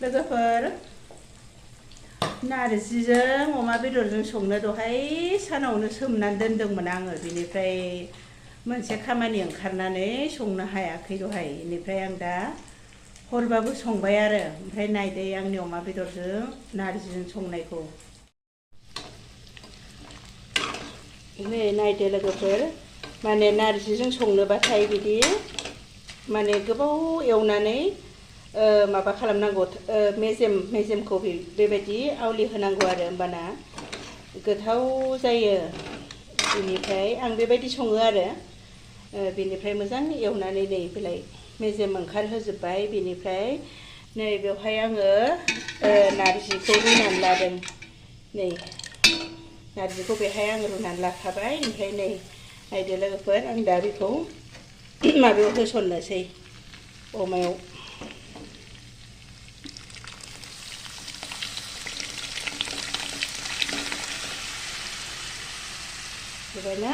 लोगोफोर नारजिजों अमा बेदरजों संनो दहाय सानावनो सोमनानै दोनदोंमोन आङो। बिनिफ्राय मोनसे खामानि ओंखारनानै संनो हायाखै दहाय। बेनिफ्राय आं दा हरबाबो संबाय आरो। ओमफ्राय नायदो आंनि अमा बेदरजों नारजिजों संनायखौ। नै नायदो लोगोफोर, माने नारजिजों संनोबाथाय बिदि माने गोबाव एवनानै माबा खालामनांगौ, मेजेमखौ बेबायदि आवलि होनांगौ आरो, होमबाना गोथाव जायो। बेनिफ्राय आं बेबायदि सङो आरो। बेनिफ्राय मोजां एवनानै नै बेलाय मेजेम ओंखारहोजोब्बाय। बेनिफ्राय नै बेवहाय आङो नारजिखौ रुनानै लादों। नै नारजिखौ बेहाय आं रुनानै लाखाबाय। ओमफ्राय नै नायदो लोगोफोर, आं दा बेखौ माबायाव होसननोसै, अमायाव। होबायना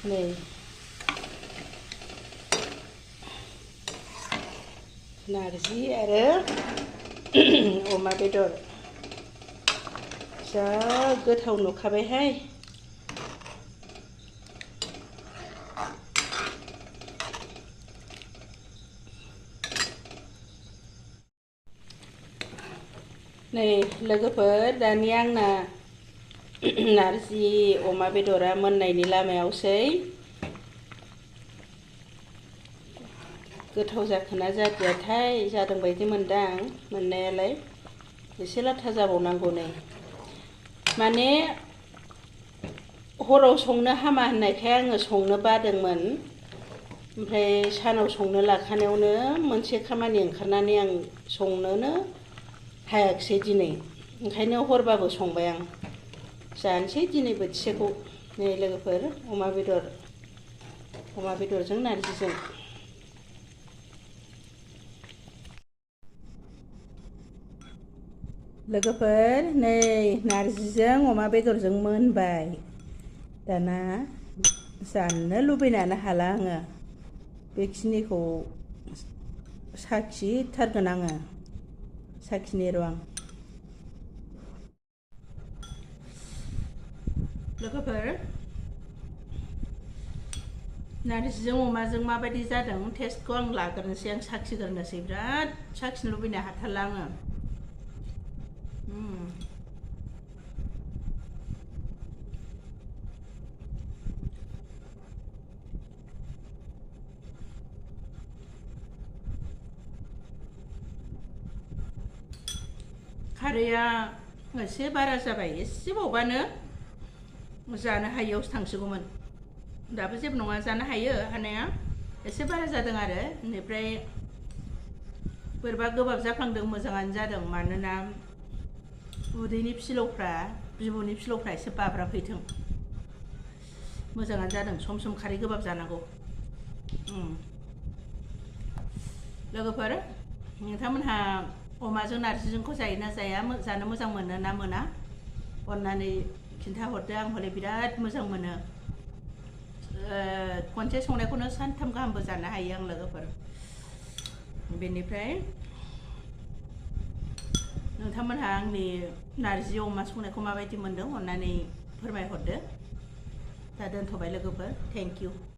नै नारजि आरो अमा बेदर जा गोथाव नुखाबायहाय। नै लोगोफोर, दानिया आंना नारजि अमा बेदरा मोननायनि लामायावसै। गोथाव जाखोना जादियाथाय, जादों बायदि मोनदां मोननायालाय। एसे लाथा जाबावनांगौ नै। माने हराव संनो हामा होननायखाय आङो संनो बादोंमोन। ओमफ्राय सानाव संनो लाखानायावनो मोनसे खामानि ओंखारनानै आं संनोनो हायाखिसै दिनै। ओंखायनो हरबाबो संबाय आं। जानोसै दिनै बोथिसेखौ। नै लोगोफोर, अमा बेदरजों नारजिजों। लोगोफोर, नै नारजिजों अमा बेदरजों मोनबाय। दाना जानो लुबैनानै हाला आङो। बेखिनिखौ साखिथारगोन आङो। साखिनि र' आं। लोगोफोर, नारजिजों अमाजों माबायदि जादों टेस्टखौ आं लाग्रोनोसै, आं साखिग्रोनोसै। बिराद साखिनो लुबैनो हाथारला आङो। खारैया एसे बारा जाबाय। एसे बावबानो जानो हायैयावसो थांसिगौमोन। दाबो जेबो नङा, जानो हायो हानाया। एसे बारा जादों आरो। बेनिफ्राय बोरैबा गोबाब जाफ्लांदों, मोजाङानो जादों। मानोना उदैनि फिलौफ्रा, बिबुनि फिलौफ्रा एसे बाब्राबहैथों। मोजाङानो जादों। सम सम खारै गोबाब जानांगौ। लोगोफोर, नोंथांमोनहा अमाजों नारजिजोंखौ जायोना जाया? जानो मोजां मोनो ना मोना? अननानै खिन्थाहरदो। आं हले बिराद मोजां मोनो। खनसे संनायखौनो सानथाम गाहामबो जानो हायो आं लोगोफोर। बेनिफ्राय नोंथांमोनहा आंनि नारजि अमा संनायखौ माबायदि मोनदों? अननानै फोरमायहरदो। दा दोनथ'बाय लोगोफोर। Thank you.